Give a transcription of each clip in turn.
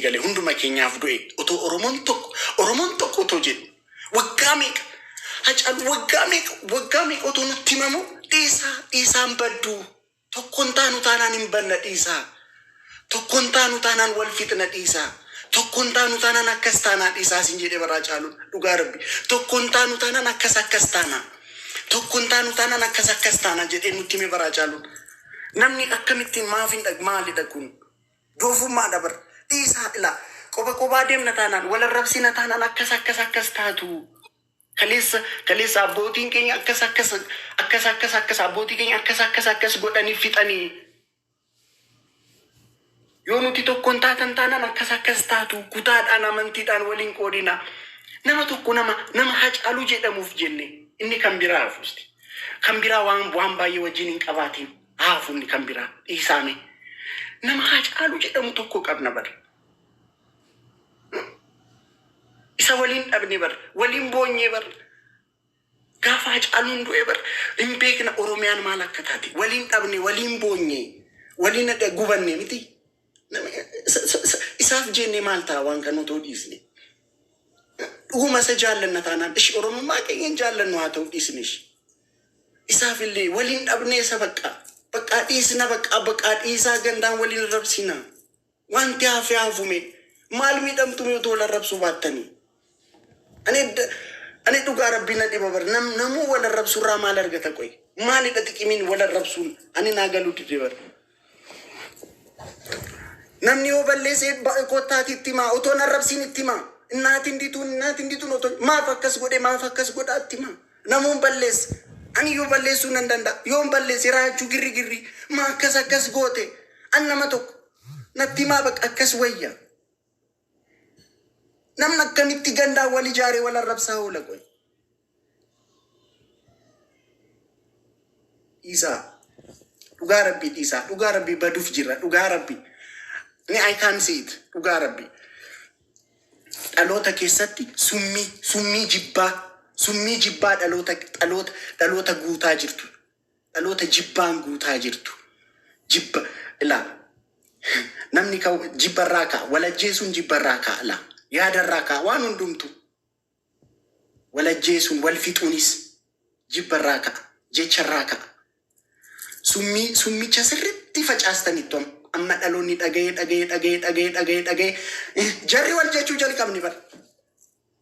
gale, hunduma keenyaaf du'e. Otoo Oromoon tokko, Oromoon tokko otoo jedhu, waggaa meeqa Hacaalu, waggaa meeqa, waggaa meeqa otoo nutti himamu, "Dhiisaa, dhiisaan badduu, tokkoon taanu taanaan hin banna, dhiisaa, tokkoon taanu taanaan wal fixna, dhiisaa, tokkoon taanu taanaan akkas taanaa, dhiisaa" sin jedhe bara Hacaaluun. Dhugaa Rabbi, tokkoon taanu taanaan akkas akkas taanaa, tokkoon taanu taanaan akkas akkas taanaa jedhee nutti hime bara Hacaaluun. Namni akkamittiin maaf hin dhag? Maalidha kun? Doofummaadha bar. Dhiisaa, ilaa, qoba qobaa deemna taanaan, wal arrabsina taanaan, akkas akkas akkas taatu. Kaleessa kaleessa abbootiin keenya akkas akkas akkas akkas akkas, abbootii keenya akkas akkas akkas godhanii fixanii. Yoo nuti tokkoon taatan taanaan akkas akkas taatu. Kutaadhaan, amantiidhaan waliin qoodina. Nama tokko, nama Hacaaluu jedhamuuf jenne, inni kan biraa hafuusti. Kan biraa waan baay'ee wajjin hin qabaatiin hafu, inni kan biraa dhiisaame. Nama Hacaaluu jedhamu tokko qabna bara. Isa waliin dhabne bara. Waliin boonyee bara. Gaafa Hacaaluun du'e bara hin beekna Oromiyaan maal akka taate. Waliin dhabne, waliin boonyee, waliin gubanne miti. Isaaf jennee maal ta'a waan kan otoo dhiisne? Dhuguma isa jaallanna taanaan, ishi Oromummaa keenya hin jaallannu haa ta'u, dhiisne ishi. Isaaf illee waliin dhabnee isa bakka bakka dhiisna, bakka bakka dhiisaa, gandaan waliin arrabsina. Wanti hafe hafume, maal miidhamtume otoo wal arrabsuu baattanii? Ani dhugaa Rabbii na dhiba bar. Namuu wal arrabsuurraa maal argata qoy? Maalidha xiqimiin wal arrabsuun? Ani naa galuu dide bar. Namni yoo balleessee kottaati itti himaa, otoo hin arrabsiin itti himaa. Innaatiin dituun, innaatiin dituun, otoo maaf akkas godhe, maaf akkas godhaa itti himaa. Namuun balleessa. Ani yoo balleessuu nan danda'a. Yoon balleesse, raachuu girri girri maa akkas akkas goote? An nama tokko natti himaa, baqa akkas wayya. Namni akkamitti gandaan wal ijaaree wal arrabsaa oola qoy? Dhiisaa. Dhugaa Rabbii dhiisaa. Dhugaa Rabbii baduuf jira. Dhugaa Rabbii. Ni I can see it. Dhugaa Rabbii. Dhaloota keessatti summii jibbaa, summii jibbaa dhaloota guutaa jirtu. Dhaloota jibbaan guutaa jirtu. Jibba ilaa, namni ka jibbarraa ka'a. Walajjeesuun jibbarraa ka'a ilaa. Yaadarraa ka'a waan hundumtu. Walajjeesuun, wal fixuunis jibbarraa ka'a. Jecharraa ka'a. Summii, summicha sirriitti facaastanitti amma dhaloonni dhaga'ee dhaga'ee dhaga'ee dhaga'ee dhaga'ee dhaga'ee jarri wal jechuu jalqabni bar.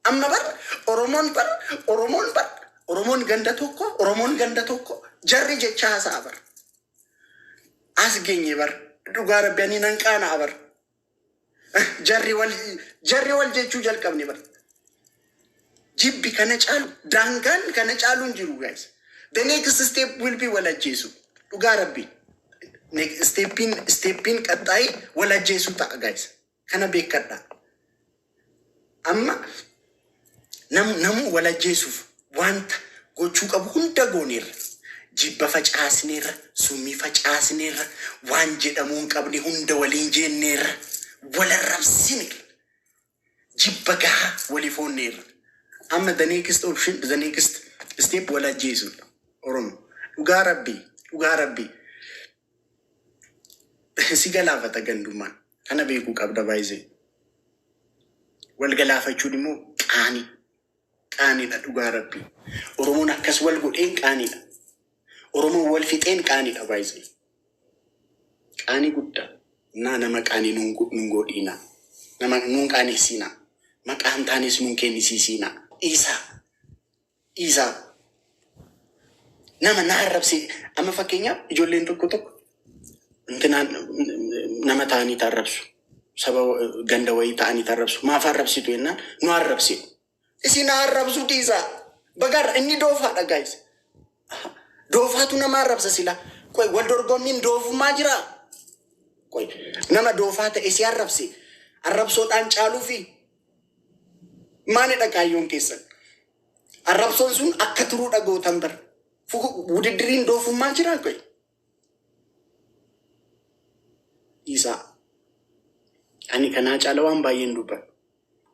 Amma bar Oromoon bar, Oromoon bar, Oromoon ganda tokko, Oromoon ganda tokko jarri jecha haasa'a bar. As geenye bar, dhugaa Rabbi ani nan qaana'a bar. Jarri wal jechuu jalqabni bar. Jibbi kana caalu, daangaan kana caalu hin jiru, guys. The next step will be wal ajjeesu. Dhugaa Rabbi. Steppiin qaxxaa'ee wal ajjeesuu ta'a, guys. Kana beekadha. Amma namuu wal ajjeesuuf wanta gochuu qabu hunda gooneerra. Jibba facaasneerra, summii facaasneerra, waan jedhamuu hin qabne hunda waliin jeenneerra, wal arrabsineerra. Jibba gahaa walii foonneerra. Amma the next option, the next step wal ajjeesuudha. Oromoo. Dhugaa Rabbii, dhugaa Rabbii. Si galaafata gandummaan. Kana beekuu qabda baay'isee. Wal galaafachuun immoo qaanii. Qaaniidha dhugaa Rabbii. Oromoon akkas wal godheen qaaniidha. Oromoon wal fixeen qaaniidha baay'isee. Qaanii guddaa. Naa nama qaanii nun godhiinaa. Nama nun qaanessinaa. Maqaan taanes nun kennisiisinaa. Dhiisaa. Dhiisaa. Nama na arrabsee, amma fakkeenyaaf ijoolleen tokko tokko intinaan nama ta'anii arrabsu. Saba ganda wayii ta'anii arrabsu. Maaf arrabsitu jennaan, nu arrabsitu. Isin arrabsu dhiisaa. Bagarra inni doofaadha, guys. Doofaatu nama arrabsa sila. Qoy, wal dorgommiin doofummaa jiraa? Qoy, nama doofaa ta'e si arrabse. Arrabsoodhaan caaluu fi maalidha kaayyoon keessan? Arrabsoon sun akka turuu dhagootan bar. Wudiddiriin doofummaa jiraa qoy? Dhiisaa. Ani kanaa caala waan baay'een dubbadhu.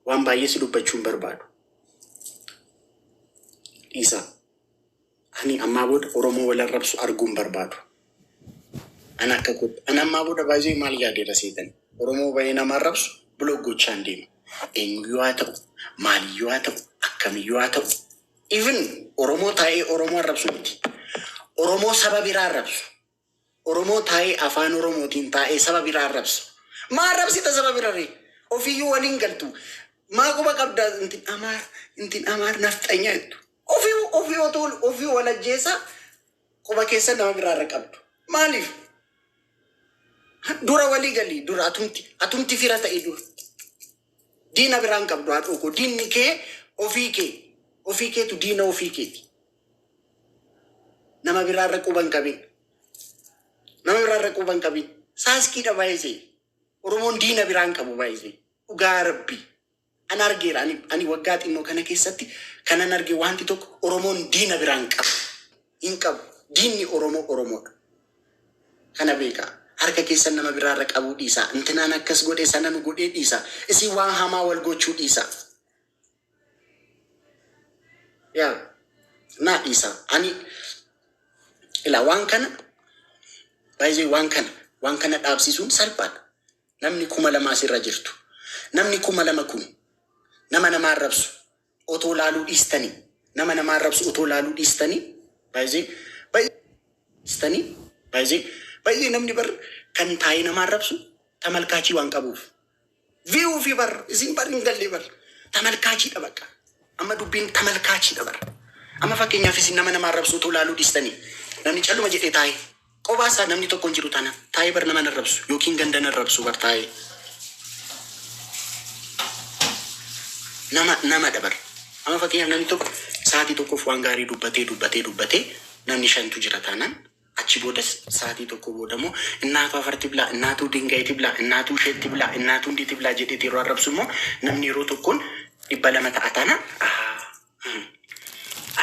Waan baay'ees dubbachuu hin barbaadu. Dhiisaa. Ani ammaa booda Oromoo wal arrabsu arguu hin barbaadu. Ani akka kootti. Ani ammaa booda baay'ee maal yaadeera seetan? Oromoo bahee nama arrabsu Block gochaan deema. Eenyuyyuu haa ta'u, maaliyyuu haa ta'u, akkamiyyuu haa ta'u. Even Oromoo taa'ee Oromoo arrabsu miti. Oromoo saba biraa arrabsu. Oromoo taa'ee afaan Oromootiin taa'ee saba biraa arrabsu. Maa arrabsita saba biraree? Ofiiyyuu waliin galtu. Maa quba qabda intin Amaar, intin Amaar nafxanyaa jettu. Ofii ofii otoo ofii wal ajjeesaa quba keessa nama biraarra qabdu. Maaliif? Dura walii galii, dura atumti fira ta'e dura. Diina biraan qabdu, haadhoo koo. Diinni kee ofii kee. Ofii keetu diina ofii keeti. Nama biraarra quba hin qabin. Nama biraarra quba hin qabin. Saaskiidha baay'isee. Oromoon diina biraan qabu baay'isee. Dhugaa Rabbi. An argeera. Ani waggaa xinnoo kana keessatti kanan arge wanti tokko, Oromoon diina biraan qabu. Hin qabu. Diinni Oromoo Oromoodha. Kana beekaa. Harka keessan nama biraarra qabuu dhiisaa. Intinaan akkas godhe, sana nu godhee dhiisaa. Isin waan hamaa wal gochuu dhiisaa. Yaa naa dhiisaa. Ani ilaa waan kana baay'ee waan kana dhaabsisuun salphaadha. Namni 2000 asirra jirtu. Namni 2000 kun nama nama arrabsu otoo laaluu dhiistanii, nama nama arrabsu otoo laaluu dhiistanii, baay'ee baay'ee dhiistanii, baay'ee baay'ee namni bar kan taa'ee nama arrabsu tamalkaachii waan qabuuf. View fi bar isin bar hin galle bar tamalkaachiidha bakka. Amma dubbiin tamalkaachiidha bar. Amma fakkeenyaaf isin nama nama arrabsu otoo laaluu dhiistanii, namni calluma jedhee taa'ee qophaa isaa, namni tokko hin jiru taanaan, taa'ee bar nama arrabsu yookiin ganda arrabsu bar taa'ee. Nama namadha bar. Amma fakkeenyaaf namni tokko sa'aatii tokkoof waan gaarii dubbatee dubbatee dubbatee, namni shantu jira taanaan, achi booda sa'aatii tokko booda immoo "እናቱ አፈር ትብላ, እናቱ ድንጋይ ትብላ, እናቱ እሸት ትብላ, እናቱ እንዲህ ትብላ" jedhee yeroo arrabsu immoo namni yeroo tokkoon 200 ta'a taanaan,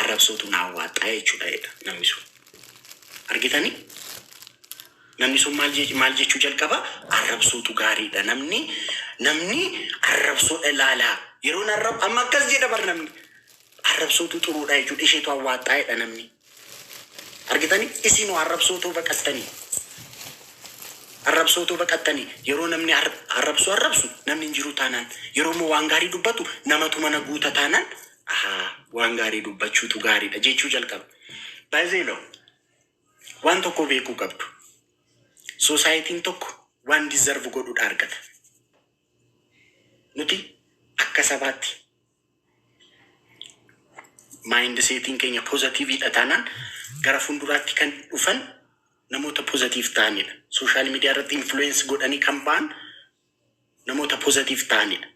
arrabsootu naa waaxaa jechuudha jedha namni sun. Argitanii? Namni sun maal jechuu jalqaba? Arrabsootu gaariidha. Namni arrabsoodha ilaalaa. Yeroon arrab amma akkas jedha bar namni. Arrabsootu xuruudha jechuudha. Isheetu awwaaxaa jedha namni. Argitanii? Isinoo arrabsootu baqattanii. Arrabsootu baqattanii yeroo namni arrabsoo arrabsu namni hin jiru taanaan, yeroo immoo waan gaarii dubbatu namatu mana guuta taanaan, ahaa, waan gaarii dubbachuutu gaariidha jechuu jalqaba. Baay'ee waan tokko beekuu qabdu. Societyn tokko waan deserve godhuudha argata. Nuti akka sabaatti mindsetiin keenya positiveiidha taanaan, gara fuulduraatti kan dhufan namoota positive ta'anidha. Social media irratti influence godhanii kan ba'an namoota positive ta'anidha.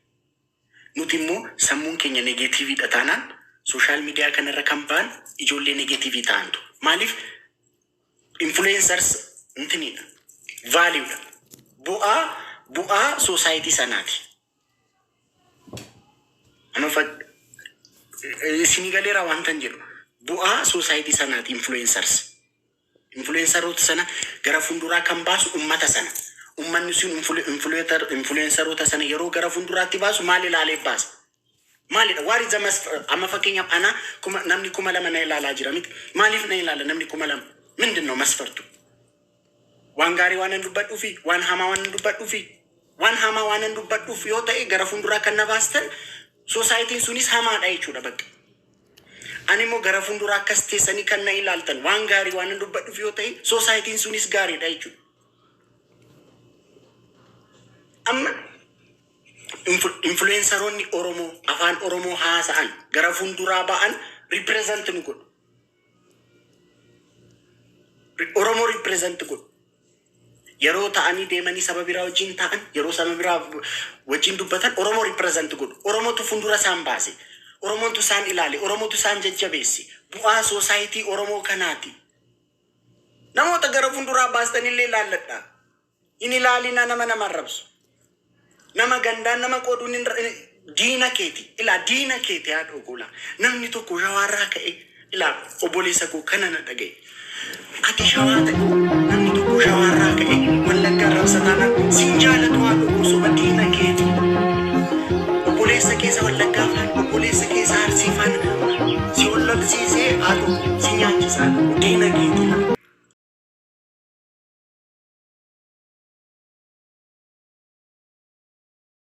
Nuti immoo sammuun keenya negativeiidha taanaan, social media kanarra kan ba'an ijoollee negative ta'antu. Maaliif? Influencers intinidha. Valueudha. Bu'aa society sanaati. Amma isinii galeera wanta hin jedhu. Bu'aa society sanaati influencers. Influenceroota sana gara fuulduraa kan baasu ummata sana. Ummanni sun influenceroota sana yeroo gara fuulduraatti baasu maal ilaalee baasa? Maalidha? What is the must? Amma fakkeenyaaf ana namni 2000 na ilaalaa jira miti. Maaliif na ilaala namni 2000? ምንድን ነው መስፈርቱ? Waan gaarii waan hin dubbadhuufi, waan hamaa waan hin dubbadhuufi, waan hamaa waan hin dubbadhuuf yoo ta'e gara fuulduraa kan na baastan, societyn sunis hamaadha jechuudha bakka. Ani immoo gara fuulduraa akkas teessanii kan na ilaaltan waan gaarii waan hin dubbadhuuf yoo ta'e, societyn sunis gaariidha jechuudha. Amma influenceroonni Oromoo afaan Oromoo haasa'an gara fuulduraa ba'an represent nu godhu. Oromoo represent godhu. Yeroo ta'anii deemanii saba biraa wajjin ta'an, yeroo saba biraa wajjin dubbatan, Oromoo represent godhu. Oromootu fuuldura isaan baase. Oromootu isaan ilaale. Oromootu isaan jajjabeesse. Bu'aa society Oromoo kanaati. Namoota gara fuulduraa baastanillee ilaalladha. Hin ilaalina nama nama arrabsu. Nama gandaan nama qooduun diina keeti. Ilaa, diina keeti, haadha ogola. Namni tokko shawaarraa ka'e, ilaa, obboleessa koo kana na dhagaye. Ati Shawaa ta'e, namni tokko shawaarraa ka'e Wallaggaa arrabsa taanaan, sin jaalatu, haadha koo, soba, diina keeti. Obboleessa keessa Wallaggaa faana, obboleessa keessa Arsii faana si wal lolsiisee, haadha koo, si nyaachisa, haadha koo, diina keeti.